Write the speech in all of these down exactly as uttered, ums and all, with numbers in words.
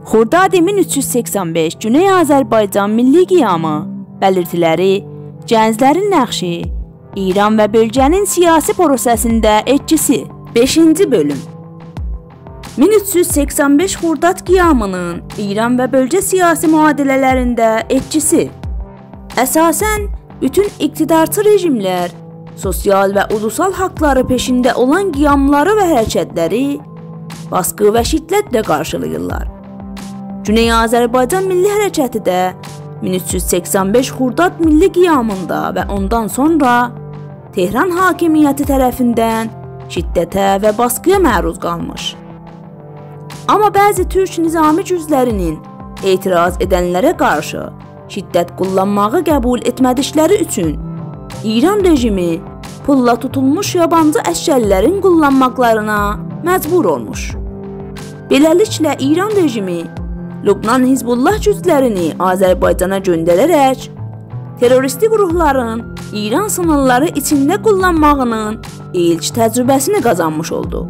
خرداد مین اوچ یوز سکسن بئش، گونئی آذربایجان میللی قیامی، بلیرتی‌لری، گنجلرین نقشی، ایران و بؤلگه‌نین سیاسی پروسه‌سینده ائتکیسی. بئشینجی بؤلوم. مین اوچ یوز سکسن بئش خرداد قیامی‌نین ایران و بؤلگه سیاسی معادله‌لرینده ائتکیسی. اساساً، بوتون اقتدارچی رژیم‌لر سوسیال و اولوسال حاقلاری پئشینده اولان قیاملاری و حرکتلری باسقی و شدتله قارشیلاییرلار. گونئی آذربایجان میللی حرکتی ده مین اوچ یوز سکسن بئش خرداد میللی قیامیندا و اوندان سونرا تهران حاکمیتی طرفیندن شدته و باسقی‌یا معروض قالمیش. آمما بعضی تورک نظامی گوجلری‌نین اعتراض ائدنلره قارشی شدت قوللانماغی قبول ائتمه‌دیکلری اوچون ایران رژیمی پوللا توتولموش یابانجی عسگرلرین قوللانماقلارینا مجبور اولموش. بئله‌لیکله، ایران رژیمی لبنان حزب‌الله گوجلرینی آذربایجانا گؤندره‌رک تروریستی گروهلارین ایران سینیرلاری ایچینده قوللانماغی‌نین ایلک تجربه‌سینی قازانمیش اولدو.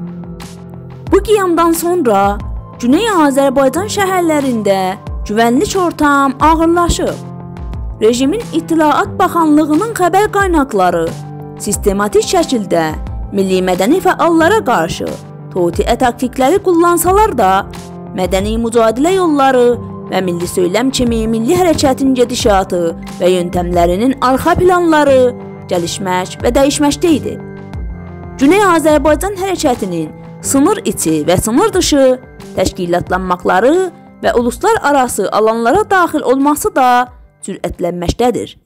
بو قیامدان سونرا گونئی آذربایجان شهرلرینده گوونلیک اورتام آغیرلاشیب. رژیمین اطلاعات باخانلیغی‌نین خبر قایناقلاری سیستماتیک شکیلده میللی مدنی فعاللارا قارشی توطئه تاکتیکلری قوللانسالار دا، مدنی مجادله یوللاری و میللی سؤیلم کیمی میللی حرکتین گئدیشاتی و یؤنتملری‌نین آرخا پلانلاری گلیشمک و دییشمکده ایدی. گونئی آذربایجان حرکتی‌نین سینیر ایچی و سینیر دیشی تشکیلاتلانماقلاری و اولوسلارآراسی آلانلارا داخیل اولماسی دا سرعتلنمکده‌دیر.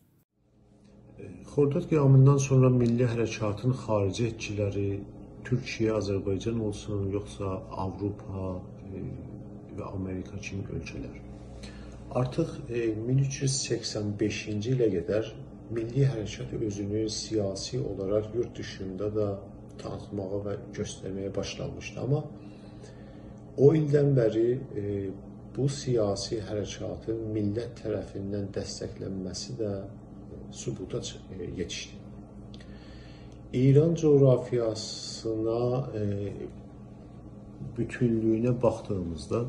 خرداد قیامیندان سونرا میللی حرکاتین خاریجی ائتکی‌لری، تورکیه، آذربایجان اولسون، یوخسا آوروپا، ائ، و آمریکا کیمی اؤلکه‌لر. آرتیق، ائ، مین اوچ یوز سکسن بئشینجی ایله قدر میللی حرکت اؤزونو سیاسی اولاراق یورت دیشیندا دا تانیتماغا و گؤسترمه‌یه باشلامیشدی. آمما او ایلدن بری، ائ، بو سیاسی حرکاتین میللت طرفیندن دستکلنمه‌سی ده، ائ، ثبوتا چی-، ائ، یئتیشدی. ایران جغرافیاسینا، ائ، بوتونلویونه باخدیغیمیزدا،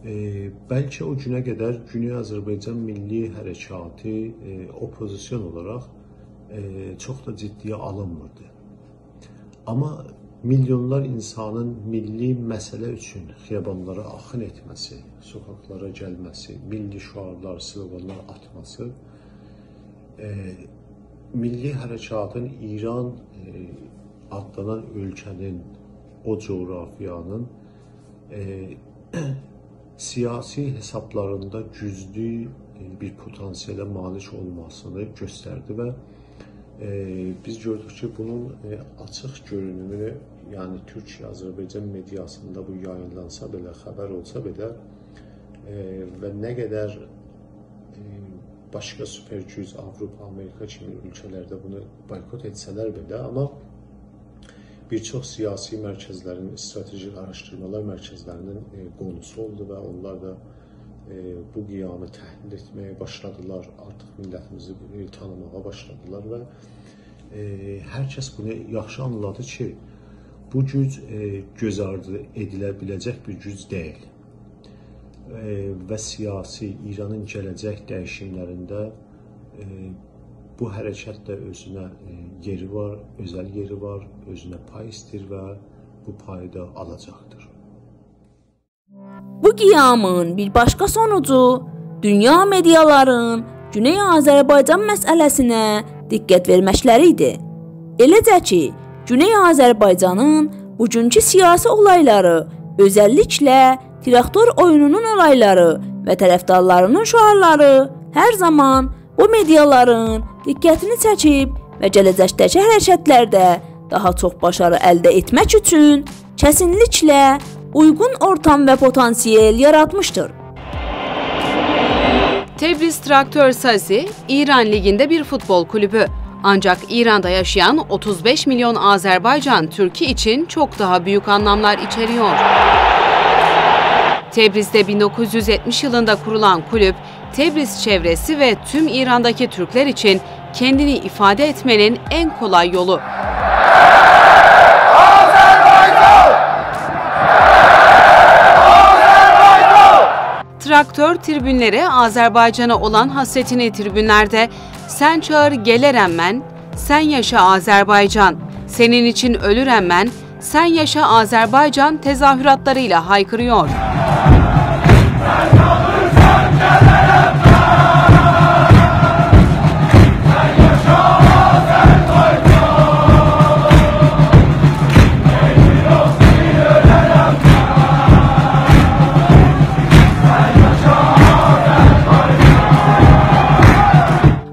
ائ، بلکه او گونه قدر گونئی آذربایجان میللی حرکاتی، ائ، اوپوزیسیون اولاراق، ائ، چوخ دا جدی‌یه آلینمیردی. آمما میلیونلار اینسانین میللی مسئله اوچون خیابانلارا آخین ائتمه‌سی، سوکاکلارا گلمه‌سی، میللی شعارلار، سلوقانلار آتماسی، ائ، میللی حرکاتین ایران، ائ، آدلانان اؤلکه‌نین، او جغرافیانین، ائ، سیاسی حسابلاریندا گوجلو، ائ، بیر پتانسیله مالیک اولماسینی گؤستردی و، ائ، بیز گؤردوک کی، بونون، ائ، آچیق گؤرونومو، یعنی تورکیه، آذربایجان مئدیاسیندا بو یایینلانسا بئله، خبر اولسا بئله، ائ، و نه قدر، ائ، باشقا سوپر گوج، آوروپا، آمریکا کیمی اؤلکه‌لر ده بونو بایکوت ائتسه‌لر بئله، آمما بیر چوخ سیاسی مرکزلرین، استراتژیک آراشدیرمالار مرکزلری‌نین، ائ، قونوسو اولدو و اونلار دا، ائ، بو قیامی تحلیل ائتمه‌یه باشلادیلار، آرتیق میللتیمیزی، ائ، تانیماغا باشلادیلار و، ائ، هر کس بونو یاخشی آنلادی کی، بو گوج، ائ، گؤز آردی ائدیله بیله‌جک بیر گوج دئییل. ائ، و سیاسی، ایرانین گله‌جک دییشیملرینده، ائ، بو حرکت ده اؤزونه، ائ، یئری وار، اؤزل یئری وار، اؤزونه پای ایسته‌ییر و بو پایی دا آلاجاقدیر. بو قیامین بیر باشقا سونوجو دونیا مئدیالارین گونئی آذربایجان مسئله‌سینه دقت وئرمکلری ایدی. ائله‌جه کی، گونئی آذربایجانین بوگونکو سیاسی اولایلاری، اؤزللیکله تراکتور اویونونون اولایلاری و طرفدارلاری‌نین شعارلاری هر زامان بو مئدیالارین دقتینی چکیب و گله‌جکده‌کی حرکتلرده داها چوخ باشاری الده ائتمک اوچون کسینلیکله اویغون اورتام و پتانسیل یاراتمیشدیر. Tebriz Traktör Sazi, İran Ligi'nde bir futbol kulübü. Ancak İran'da yaşayan otuz beş milyon Azerbaycan Türk'ü için çok daha büyük anlamlar içeriyor. Tebriz'de bin dokuz yüz yetmiş yılında kurulan kulüp, Tebriz çevresi ve tüm İran'daki Türkler için kendini ifade etmenin en kolay yolu. Traktor tribünlere Azerbaycan'a olan hasretini tribünlerde "Sen çağır, gelerim ben, sen yaşa Azerbaycan, senin için ölürüm ben, sen yaşa Azerbaycan" tezahüratlarıyla haykırıyor.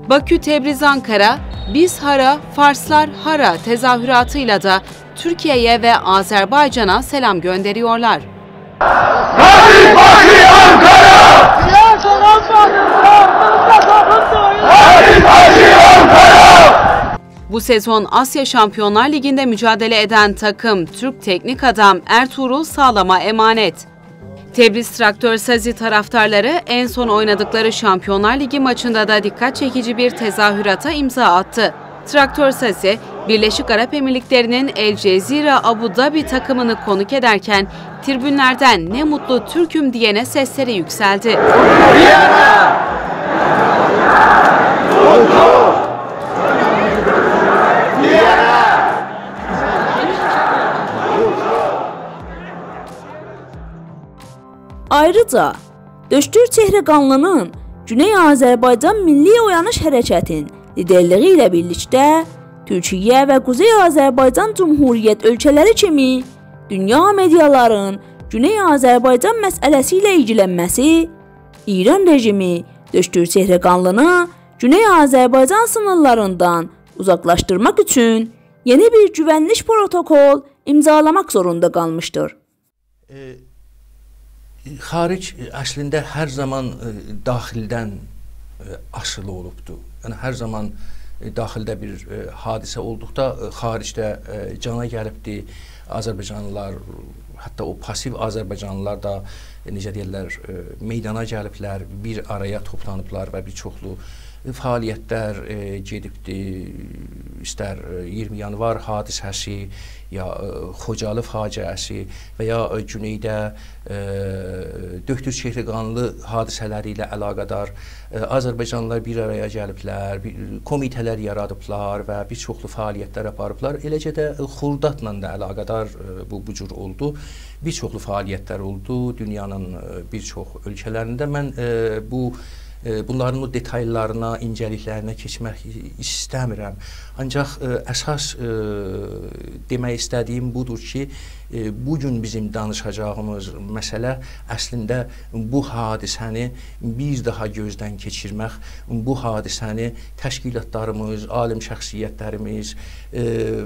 Bakü, Tebriz, Ankara, "Biz hara, Farslar hara" tezahüratıyla da Türkiye'ye ve Azerbaycan'a selam gönderiyorlar. Bu sezon Asya Şampiyonlar Ligi'nde mücadele eden takım Türk teknik adam Ertuğrul Sağlam'a emanet. Tebriz Traktor Sazi taraftarları en son oynadıkları Şampiyonlar Ligi maçında da dikkat çekici bir tezahürata imza attı. Traktor Sazi, Birleşik Arap Emirlikleri'nin El Cezire Abu Dhabi takımını konuk ederken tribünlerden "Ne mutlu Türk'üm" diyene sesleri yükseldi. آیریجا، دکتر چهرگانلی‌نین گونئی آذربایجان میللی اویانیش حرکتین لیدرلیگی ایله بیرلیکده تورکیه و قوزئی آذربایجان جمهوریت اؤلکه‌لری کیمی دونیا مئدیالارین گونئی آذربایجان مسئله‌سی ایله ایلگیلنمه‌سی ایران رژیمی دکتر چهرگانلی‌نی گونئی آذربایجان سینیرلاریندان اوزاقلاشدیرماق اوچون یئنی بیر گوونلیک پروتوکول ایمضالاماق زوروندا قالمیشدیر. ائ، خارج، ائ، اصلینده هر زامان، ائ، داخیلدن، ائ، آسیلی اولوبدو. یعنی هر زامان، ائ، داخیلده بیر، ائ، حادثه اولدوقدا، ائ، خارجده، ائ، جانا گلیبدی. آذربایجانلیلار، حتی او پاسیو آذربایجانلیلار دا، ائ، نئجه دئیرلر، ائ، میدانا گلیبلر، بیر آرایا توپلانیبلار و بیر چوخلو، ائ، فعالیتلر، ائ، گئدیبدی. ایستر، ائ، اییرمی یانوار حادثه‌سی، یا، ائ، خوجالی فاجعه‌سی و یا، ائ، گونئیده، ائ، دکتر چهرگانلی حادثه‌لری ایله علاقه‌دار، ائ، آذربایجانلیلار بیر آرایا گلیبلر، بیر، کومیته‌لر یارادیبلار و بیر چوخلو فعالیتلر آپاریبلار. ائله‌جه ده، ائ، خردادلا دا علاقه‌دار، ائ، بو، بو جور اولدو. بیر چوخلو فعالیتلر اولدو دونیانین، ائ، بیر چوخ اؤلکه‌لرینده. من، ائ، بو، ائ، بونلارین او دئتایلارینا، اینجه‌لیکلرینه کئچمک ایسته‌میرم. آنجاق، ائ، اساس، ائ، دئمک ایسته‌دیگیم بودور کی، ائ، بو گون بیزیم دانیشاجاغیمیز مسئله اصلینده بو حادثه‌نی بیر داها گؤزدن کئچیرمک، بو حادثه‌نی تشکیلاتلاریمیز، عالم شخصیتلریمیز، ائ،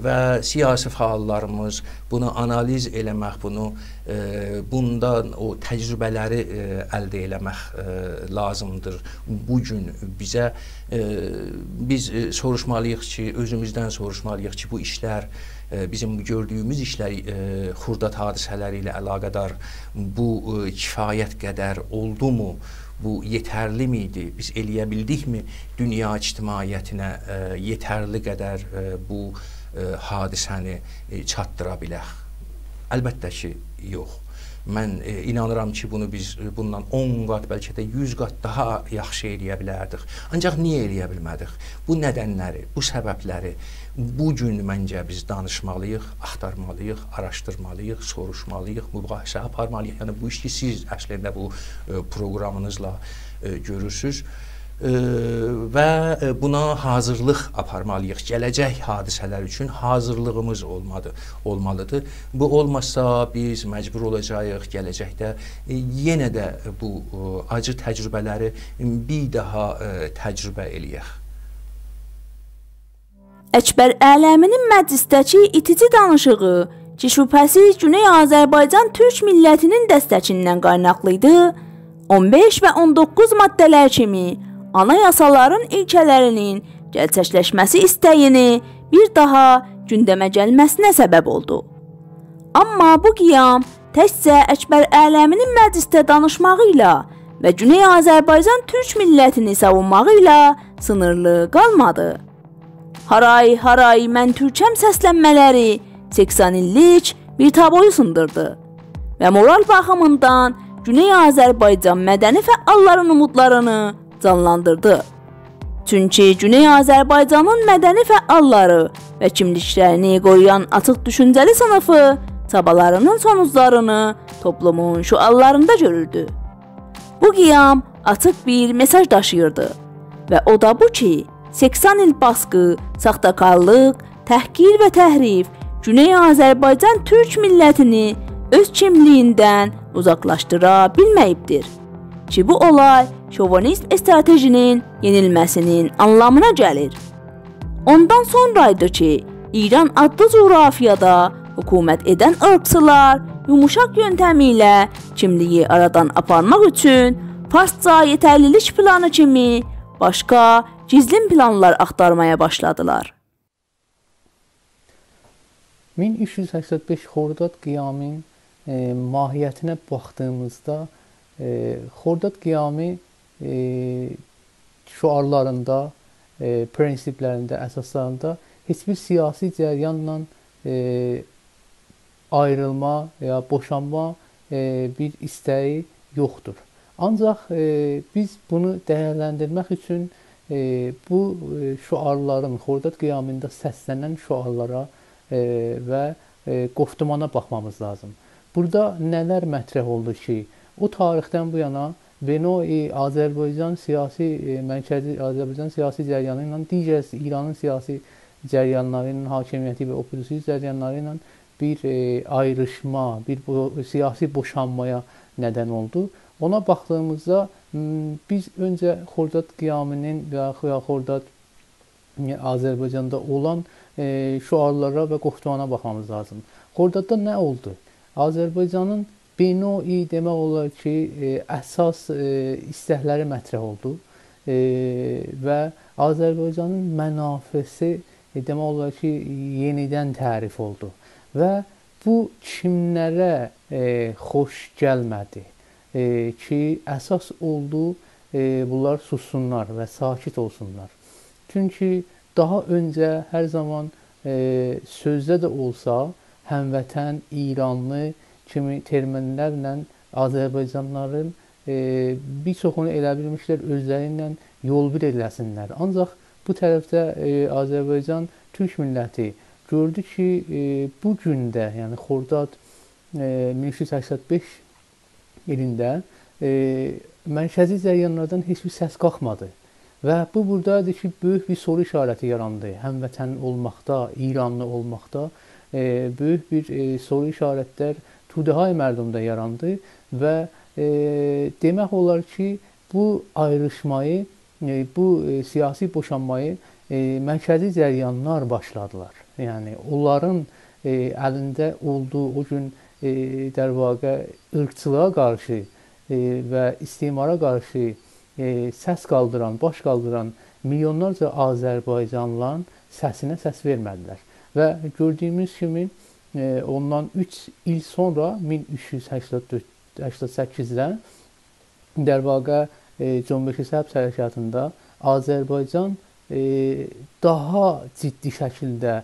و سیاسی فعاللاریمیز بونو آنالیز ائله‌مک، بونو، ائ، بوندان او تجربه‌لری، ائ، الده ائله‌مک، ائ، لازیمدیر. بو گون بیزه، ائ، بیز، ائ، سوروشمالی‌ییق کی، اؤزوموزدن سوروشمالی‌ییق کی، بو ایشلر، ائ، بیزیم بو گؤردویوموز ایشلر، ائ، خرداد حادثه‌لری ایله علاقه‌دار بو، ائ، کفایت قدر اولدومو؟ بو یئترلی میدی؟ بیز ائلیه بیلدیکمی دونیا اجتماعیتینه، ائ، یئترلی قدر، ائ، بو، ائ، حادثه‌نی، ائ، چاتدیرا بیلک؟ البته کی، یوخ. من، ائ، اینانیرام کی، بونو بیز، ائ، بوندان اون قات، بلکه ده یوز قات داها یاخشی ائلیه بیلردیک. آنجاق نییه ائلیه بیلمه‌دیک؟ بو ندنلری، بو سببلری بو گون منجه بیز دانیشمالی‌ییق، آختارمالی‌ییق، آراشدیرمالی‌ییق، سوروشمالی‌ییق، مباحثه آپارمالی‌ییق. یعنی بو ایش کی، سیز اصلینده بو، ائ، پروگرامینیزلا، ائ، گؤرورسونوز. ائ، و، ائ، بونا حاضیرلیق آپارمالی‌ییق. گله‌جک حادثه‌لر اوچون حاضیرلیغیمیز اولمادی-، اولمالیدیر. بو اولماسا، بیز مجبور اولاجاغیق گله‌جکده، ائ، یئنه ده بو، ائ، آجی تجربه‌لری بیر داها، ائ، تجربه ائلیه‌ک. اکبر اعلمی‌نین مجلسده‌کی ایتیجی دانیشیغی، کی شبهه‌سیز گونئی آذربایجان تورک میللتی‌نین دستکیندن قایناقلی ایدی، اون بئش و اون دوققوز ماده‌لر کیمی آنایاسالارین ایلکه‌لری‌نین گئرچکلشمه‌سی ایسته‌یینی بیر داها گوندمه گلمه‌سینه سبب اولدو. آمما بو قیام تکجه اکبر اعلمی‌نین مجلسده دانیشماغی ایله و گونئی آذربایجان تورک میللتینی ساوونماغی ایله سینیرلی قالمادی. «هارای، هارای، من تورکم» سسلنمه‌لری سکسن ایللیک بیر تابویو سیندیردی و مورال باخیمیندان گونئی آذربایجان مدنی فعاللارین اومودلارینی جانلاندیردی. چونکی گونئی آذربایجانین مدنی فعاللاری و کیملیکلرینی قورویان آچیق دوشونجه‌لی صینیفی چابالارینین سونوجلارینی توپلومون شعارلاریندا گؤروردو. بو قیام آچیق بیر مئساژ داشیییردی و او دا بو کی، سکسن ایل باسقی، ساختاکارلیق، تحقیر و تحریف گونئی آذربایجان تورک میللتینی اؤز کیملیگیندن اوزاقلاشدیرا بیلمه‌ییبدیر کی، بو اولای شووینیست استراتژی‌نین یئنیلمه‌سی‌نین آنلامینا گلیر. اوندان سونرا ایدی کی، ایران آدلی جغرافیادا حکومت ائدن عیرقچیلار یوموشاق یؤنتم ایله کیملیگی آرادان آپارماق اوچون فارسجا یئترلیلیک پلانی کیمی باشقا گیزلین پلانلار آختارمایا باشلادیلار. مین اوچ یوز سکسن بئش خرداد قیامین، ائ، ماهیتینه باخدیغیمیزدا، ائ، خرداد قیامی، ائ، شعارلاریندا، ائ، پرنسیپلرینده، اساسلاریندا هئچ بیر سیاسی جریانلا، ائ، آیریلما یا بوشانما، ائ، بیر ایسته‌یی یوخدور. آنجاق، ائ، بیز بونو دیرلندیرمک اوچون، ائ، بو، ائ، شعارلارین، خرداد قیامیندا سسلنن شعارلارا، ائ، و، ائ، گفتمانا باخمامیز لازیم. بورادا نه‌لر مطرح اولدو کی، او تاریخدن بو یانا به نوعی آذربایجان سیاسی، ائ، مرکزی آذربایجان سیاسی جریانی ایله دیگر ایرانین سیاسی جریانلاری ایله، حاکمیتی و اوپوزیسیا جریانلاری ایله بیر، ائ، آیریشما، بیر بو، سیاسی بوشانمایا ندن اولدو. اونا باخدیغیمیزدا، م، بیز اؤنجه خرداد قیامی‌نین یا، یا خرداد، ائ، آذربایجاندا اولان، ائ، شعارلارا و گفتمانا باخمامیز لازیم. خرداددا نه اولدو؟ آذربایجانین به نوعی دئمک اولار کی، ائ، اساس، ائ، ایستکلری مطرح اولدو. ائ، و آذربایجانین منافعسی، ائ، دئمک اولار کی، یئنیدن تعریف اولدو. و بو کیملره، ائ، خوش گلمه‌دی، ائ، کی، اساس اولدو، ائ، بونلار سوسسونلار و ساکت اولسونلار. چونکی داها اؤنجه هر زامان، ائ، سؤزده ده اولسا، هموطن، ایرانلی کیمی ترمینلرله آذربایجانلیلارین، ائ، بیر چوخونو ائله بیلمیشلر اؤزلری ایله یول بیر ائله‌سینلر. آنجاق بو طرفده، ائ، آذربایجان تورک میللتی گؤردو کی، ائ، بو گونده، یعنی خرداد، ائ، مین اوچ یوز سکسن بئش ایلینده، ائ، مرکزی جریانلاردان هئچ بیر سس قالخمادی. و بو بورادا ایدی کی، بؤیوک بیر سورو ایشارتی یاراندی. هموطن اولماقدا، ایرانلی اولماقدا، ائ، بؤیوک بیر، ائ، سورو ایشارتلر توده‌های مردمده یاراندی و، ائ، دئمک اولار کی، بو آیریشمایی، ائ، بو، ائ، سیاسی بوشانمایی، ائ، مرکزی جریانلار باشلادیلار. یعنی، اونلارین، ائ، الینده اولدوغو او گون، ائ، در واقع عیرقچیلیغا قارشی، ائ، و استعمارا قارشی، ائ، سس قالدیران، باش قالدیران میلیونلارجا آذربایجانلیلارین سسینه سس وئرمه‌دیلر. و گؤردویوموز کیمی، ائ، اوندان اوچ ایل سونرا، مین اوچ یوز سکسن دؤرد، سکسن سککیزده، در واقع، ائ، جنبش سبز حرکاتیندا آذربایجان، ائ، داها جدی شکیلده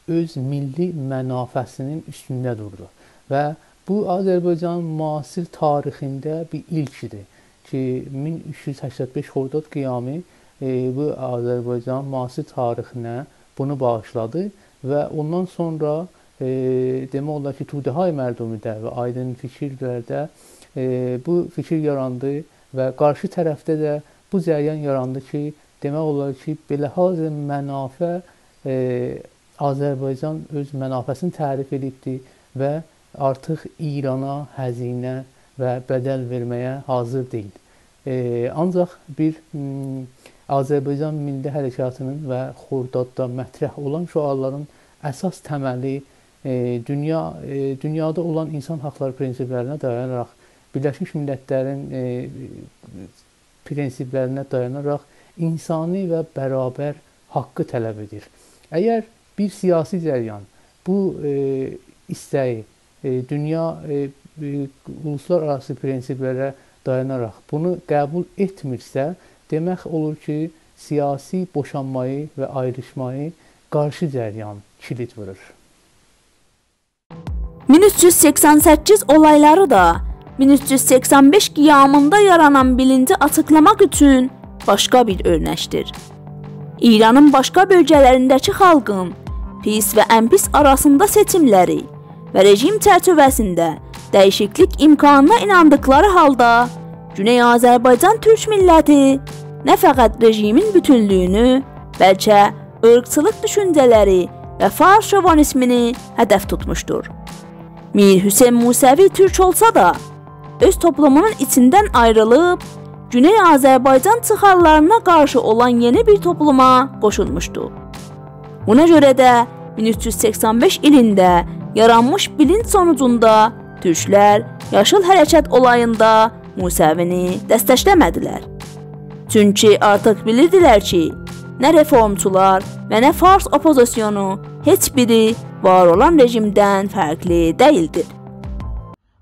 اؤز میللی منافعسی‌نین اوستونده دوردو. و بو، آذربایجانین معاصر تاریخینده بیر ایلک ایدی کی، مین اوچ یوز سکسن بئش خرداد قیامی، ائ، بو آذربایجانین معاصر تاریخینه بونو باغیشلادی و اوندان سونرا، ائ، دئمک اولار کی، توده‌های مردمی‌ده و آیدین فیکیرلرده، ائ، بو فیکیر یاراندی و قارشی طرفده ده بو جریان یاراندی کی، دئمک اولار کی، به لحاظ منافع، ائ، آذربایجان اؤز منافعسینی تعریف ائدیبدی و آرتیق ایرانا هزینه و بدل وئرمه‌یه حاضر دئییل. ائ، آنجاق بیر، م، آذربایجان میللی حرکاتی‌نین و خرداددا مطرح اولان شعارلارین اساس تملی، ائ، دونیا، ائ، دونیادا اولان اینسان حاقلاری پرنسیپلرینه دایاناراق، بیرلشمیش میللتلرین، ائ، پرنسیپلرینه دایاناراق اینسانی و برابر حاققی طلب ائدیر. اگر بیر سیاسی جریان بو، ائ، ایسته‌یی، ائ، دونیا، ائ، ائ، اولوسلارآراسی پرنسیپلره دایاناراق بونو قبول ائتمیرسه، دئمک اولور کی، سیاسی بوشانمایی و آیریشمایی قارشی جریان کیلید وورور. مین اوچ یوز سکسن سککیز اولایلاری دا مین اوچ یوز سکسن بئش قیامیندا یارانان بیلینجی آچیقلاماق اوچون باشقا بیر اؤرنکدیر. ایرانین باشقا بؤلگه‌لرینده‌کی خالقین پیس و ان پیس آراسیندا سئچیملری و رژیم چرچیوه‌سینده دییشیکلیک امکانینا ایناندیقلاری حالدا گونئی آذربایجان تورک میللتی نه فقط رژیمین بوتونلویونو، بلکه عیرقچیلیق دوشونجه‌لری و فارس شووینیزمینی هدف توتموشدور. میر حسین موسوی تورک اولسا دا، اؤز توپلومونون ایچیندن آیریلیب، گونئی آذربایجان چیخارلارینا قارشی اولان یئنی بیر توپلوما قوشولموشدو. بونا گؤره ده مین اوچ یوز سکسن بئش ایلینده یارانمیش بیلینج سونوجوندا تورکلر یاشیل حرکت اولاییندا موسوینی دستکله‌مه‌دیلر. چونکی آرتیق بیلیردیلر کی، نه رفورمچولار و نه فارس اوپوزیسیونو هئچ بیری وار اولان رژیمدن فرقلی دئییلدیر.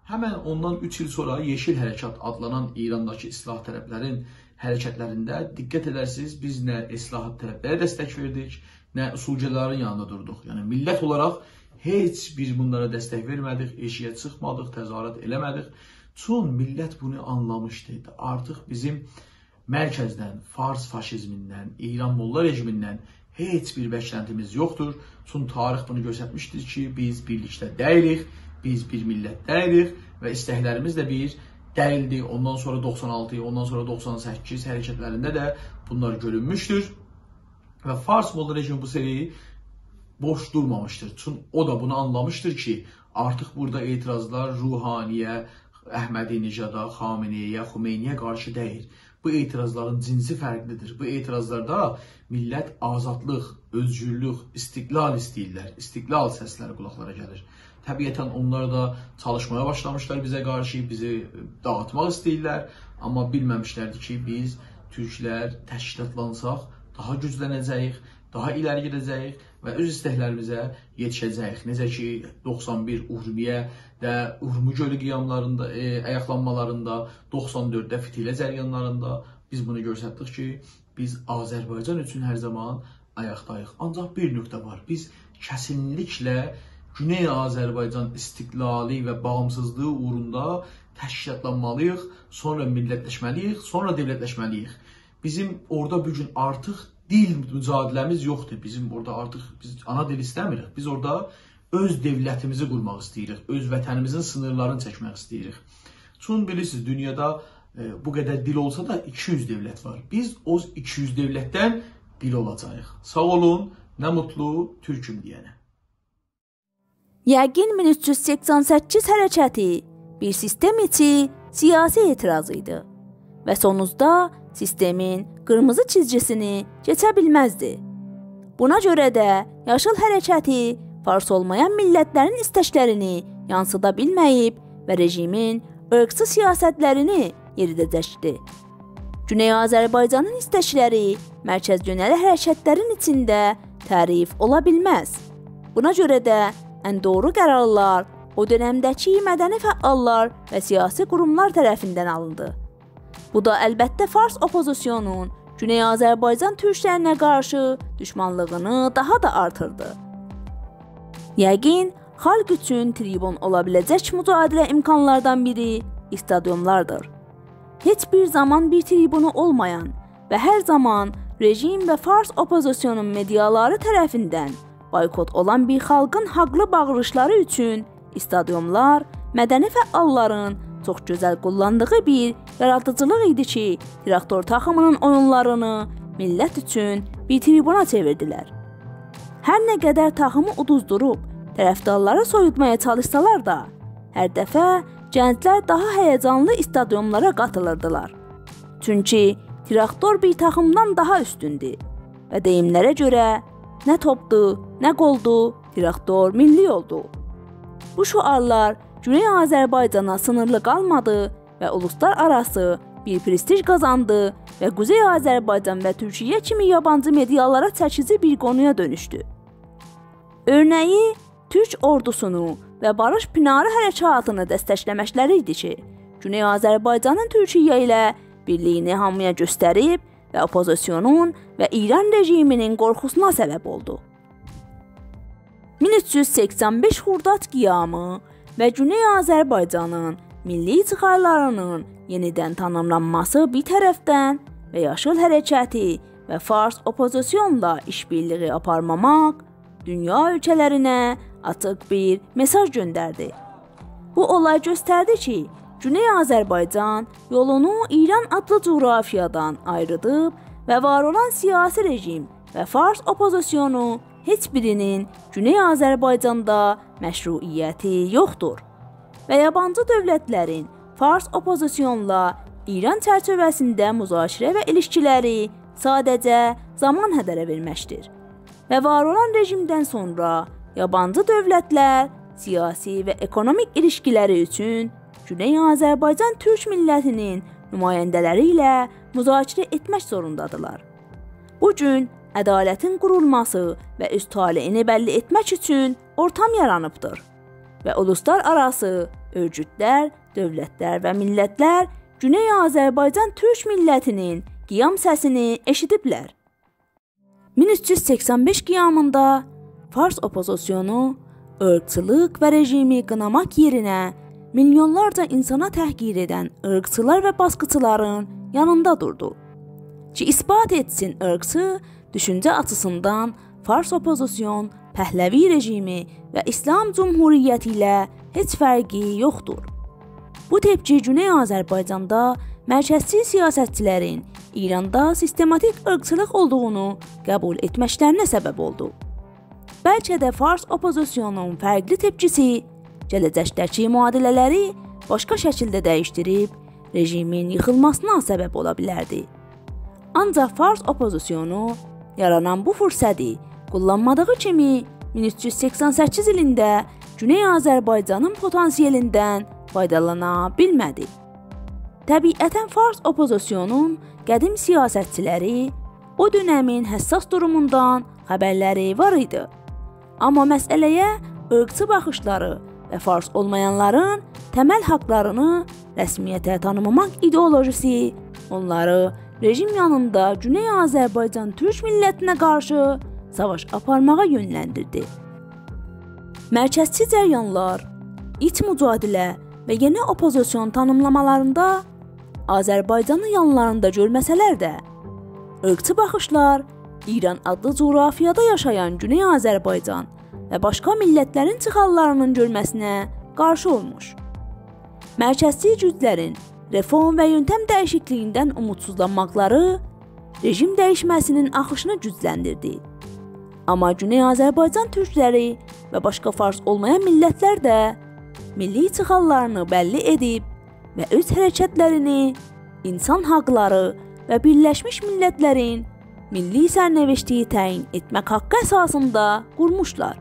همن اوندان اوچ ایل سونرا یئشیل حرکات آدلانان ایرانداکی اصلاح‌طلبلرین حرکتلرینده دقت ائدرسینیز، بیز نه اصلاح‌طلبلره دستک وئردیک، نه اصولگرالارین یانیندا دوردوق. یعنی میللت اولاراق هئچ بیر بونلارا دستک وئرمه‌دیک، ائشیگه چیخمادیق، تظاهرات ائله‌مه‌دیک. چون میللت بونو آنلامیشدی. آرتیق بیزیم مرکزدن، فارس فاشیزمیندن، ایران موللا رژیمیندن هئچ بیر بکلنتیمیز یوخدور. چون تاریخ بونو گؤسترمیشدیر کی، بیز بیرلیکده دئییلیک، بیز بیر میللت دئییلیک و ایستکلریمیز ده بیر دئییلدی. اوندان سونرا دوخسان آلتی، اوندان سونرا دوخسان سککیز حرکتلرینده ده بونلار گؤرونموشدور. و فارس موللا رژیمی بو سری بوش دورمامیشدیر. چون او دا بونو آنلامیشدیر کی، آرتیق بورادا اعتراضلار روحانی‌یه، احمدی‌نژادا، خامنه‌ای‌یه، خمینی‌یه قارشی دئییل. بو اعتراضلارین جنسی فرقلیدیر. بو اعتراضلاردا میللت آزادلیق، اؤزگورلوک، استقلال ایسته‌ییرلر. استقلال سسلری قولاقلارا گلیر. طبیعتاً اونلار دا چالیشمایا باشلامیشلار بیزه قارشی، بیزی داغیتماق ایسته‌ییرلر. آمما بیلمه‌میشلردیر کی، بیز تورکلر تشکیلاتلانساق، داها گوجلنه‌جه‌ییک، داها ایره‌لی گئده‌جه‌ییک و اؤز ایستکلریمیزه یئتیشه‌جه‌ییک. نئجه کی، دوخسان بیر اورمیه‌ده، اورمو گؤلو قیاملاریندا، ائ، آیاقلانمالاریندا، دوخسان دؤردده فیتیله جریانلاریندا بیز بونو گؤستردیک کی، بیز آذربایجان اوچون هر زامان آیاقداییق. آنجاق بیر نقطه وار. بیز کسینلیکله گونئی آذربایجان استقلالی و باغیمسیزلیغی اوغروندا تشکیلاتلانمالی‌ییق، سونرا میللتلشمه‌لی‌ییک، سونرا دؤولتلشمه‌لی‌ییک. بیزیم اورادا بو گون آرتیق دیل مجادله‌میز یوخدور. بیزیم اورادا آرتیق بیز آنا دیل ایسته‌میریک. بیز اورادا اؤز دؤولتیمیزی قورماق ایسته‌ییریک، اؤز وطنیمیزین سینیرلارینی چکمک ایسته‌ییریک. چون بیلیرسینیز، دونیادا، ائ، بو قدر دیل اولسا دا ایکی یوز دؤولت وار. بیز او ایکی یوز دؤولتدن بیری اولاجاغیق. ساغ اولون، نه موتلو تورکوم دئینه. یقین مین اوچ یوز سکسن سککیز حرکتی بیر سیستم ایچی سیاسی اعتراض ایدی و سونوجدا سیستمین قیرمیزی چیزگیسینی کئچه بیلمزدی. بونا گؤره ده یاشیل حرکتی فارس اولمایان میللتلرین ایستکلرینی یانسیدا بیلمه‌ییب و رژیمین عیرقچی سیاستلرینی یئریده‌جکدی. گونئی آذربایجانین ایستکلری مرکز یؤنه‌لی حرکتلرین ایچینده تعریف اولا بیلمز. بونا گؤره ده ان دوغرو قرارلار او دؤنمده‌کی مدنی فعاللار و سیاسی قوروملار طرفیندن آلیندی. بو دا البته فارس اوپوزیسیونون گونئی آذربایجان تورکلرینه قارشی دوشمانلیغینی داها دا آرتیردی. یقین خالق اوچون تریبون اولا بیله‌جک مجادله امکانلاردان بیری استادیوملاردیر. هئچ بیر زامان بیر تریبونو اولمایان و هر زامان رژیم و فارس اوپوزیسیونون مئدیالاری طرفیندن بایکوت اولان بیر خالقین حاقلی باغیریشلاری اوچون استادیوملار مدنی فعاللارین چوخ گؤزل قوللاندیغی بیر یارادیجیلیق ایدی کی، تراکتور تاخیمینین اویونلارینی میللت اوچون بیر تریبونا چئویردیلر. هر نه قدر تاخیمی اودوزدوروب طرفدارلاری سویوتمایا چالیشسالار دا، هر دفعه گنجلر داها هیجانلی استادیوملارا قاتیلیردیلار. چونکی تراکتور بیر تاخیمدان داها اوستوندور و دئییملره گؤره نه توپدو، نه گلدو، تراکتور میللی اولدو. بو شعارلار گونئی آذربایجانا سینیرلی قالمادی و اولوسلار آراسی بیر پرستیژ قازاندی و قوزئی آذربایجان و تورکیه کیمی یابانجی مئدیالارا چکیجی بیر قونویا دؤنوشدو. اؤرنه‌یی تورک اوردوسونو و باریش پیناری حرکاتینی دستکله‌مکلری ایدی کی، گونئی آذربایجانین تورکیه ایله بیرلیگینی هامییا گؤستریب و اوپوزیسیونون و ایران رژیمینین قورخوسونا سبب اولدو. مین اوچ یوز سکسن بئش خرداد قیامی و گونئی آذربایجانین میللی چیخارلارینین یئنیدن تانیملانماسی بیر طرفدن و یاشیل حرکتی و فارس اوپوزیسیونلا ایش‌بیرلیگی آپارماماق دونیا اؤلکه‌لرینه آچیق بیر مئساژ گؤندردی. بو اولای گؤستردی کی، گونئی آذربایجان یولونو ایران آدلی جغرافیادان آیریدیب و وار اولان سیاسی رژیم و فارس اوپوزیسیونو هئچ بیرینین گونئی آذربایجاندا مشروعیتی یوخدور و یابانجی دؤولتلرین فارس اوپوزیسیونلا ایران چرچیوه‌سینده مذاکره و ایلیشکیلری ساده‌جه زامان هدره وئرمکدیر و وار اولان رژیمدن سونرا یابانجی دؤولتلر سیاسی و اکونومیک ایلیشکیلری اوچون گونئی آذربایجان تورک میللتینین نماینده‌لری ایله مذاکره ائتمک زوروندادیرلار. بو گون عدالتین قورولماسی و اؤز طالعینی بللی ائتمک اوچون اورتام یارانیبدیر و اولوسلارآراسی اؤرگوتلر، دؤولتلر و میللتلر گونئی آذربایجان تورک میللتینین قیام سسینی ائشیدیبلر. مین اوچ یوز سکسن بئش قیامیندا فارس اوپوزیسیونو عیرقچیلیق و رژیمی قیناماق یئرینه میلیونلارجا اینسانا تحقیر ائدن عیرقچیلار و باسقیچیلارین یانیندا دوردو کی، اثبات ائتسین عیرقچی دوشونجه آچیسیندان فارس اوپوزیسیون، پهلوی رژیمی و اسلام جمهوریتی ایله هئچ فرقی یوخدور. بو تپکی گونئی آذربایجاندا مرکزچی سیاستچیلرین ایراندا سیستماتیک عیرقچیلیق اولدوغونو قبول ائتمکلرینه سبب اولدو. بلکه ده فارس اوپوزیسیونون فرقلی تپکیسی گله‌جکده‌کی معادله‌لری باشقا شکیلده دییشدیریب رژیمین ییخیلماسینا سبب اولا بیلردی. آنجاق فارس اوپوزیسیونو یارانان بو فرصتی قوللانمادیغی کیمی مین اوچ یوز سکسن سککیز ایلینده گونئی آذربایجانین پتانسیلیندن فایدالانا بیلمه‌دی. طبیعتاً فارس اوپوزیسیونون قدیم سیاستچیلری او دؤنمین حساس دوروموندان خبرلری وار ایدی. آمما مسئله‌یه عیرقچی باخیشلاری و فارس اولمایانلارین تمل حاقلارینی رسمیته تانیماماق ایدئولوژیسی اونلاری رژیم یانیندا گونئی آذربایجان تورک میللتینه قارشی ساواش آپارماغا یؤنلندیردی. مرکزچی جریانلار، ایچ مجادله و یئنی اوپوزیسیون تانیملامالاریندا آذربایجانی یانلاریندا گؤرمه‌سه‌لر ده، عیرقچی باخیشلار ایران آدلی جغرافیادا یاشایان گونئی آذربایجان و باشقا میللتلرین چیخارلارینین گؤرمه‌سینه قارشی اولموش. مرکزچی گوجلرین رفورم و یؤنتم دییشیکلیگیندن اومودسوزلانماقلاری رژیم دییشمه‌سینین آخیشینی گوجلندیردی. آمما گونئی آذربایجان تورکلری و باشقا فارس اولمایان میللتلر ده میللی چیخارلارینی بللی ائدیب و اؤز حرکتلرینی اینسان حاقلاری و بیرلشمیش میللتلرین میللی سرنوشتی تعیین ائتمک حاققی اساسیندا قورموشلار.